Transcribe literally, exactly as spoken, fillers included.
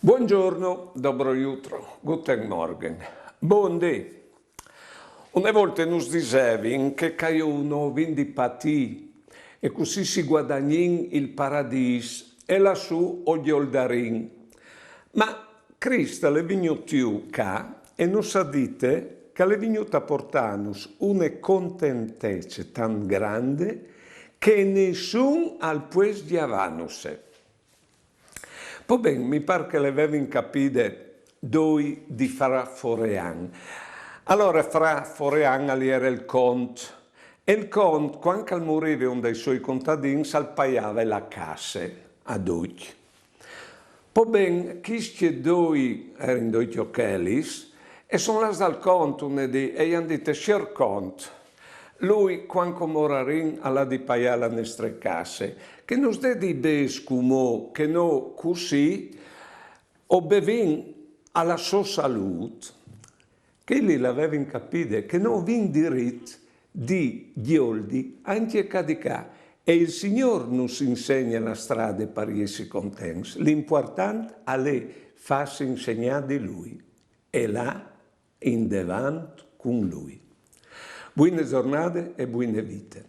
Buongiorno, dobro jutro, guten Morgen, bundì. Une volte nus disevin che caiuno vin di patî e cussì si guadagnin il paradîs e lassù o gjoldarìn. Ma Crist al è vignût jù ca e nus à dite che al è vignût a puartânus une contentece tant grande che nissun al pues gjavânuse. Po ben, mi pâr che le vevin capide doi di fra Forean. Alore, fra Forean al jere il cont, e il cont, cuant che al murive un dai soi contadins, al paiave la casse a ducj. Po ben, chiscj doi a jerin doi cjochelis, e a son lâts dal cont une dì e i àn dite: «Siôr cont, lui, cuant che o morarìn, al à di paiâ la nestre casse, che nus dè di bêçs cumò, che nô cussì o bevìn a la sô salût.» Chei li le vevin capide che nô o vin dirit di gjoldi ancje ca di ca, e il Signôr nus insegne la strade par jessi contents. L'impuartant al è fâsi insegnâ di lui e lâ indevant cun lui. Buine zornade e buine vite.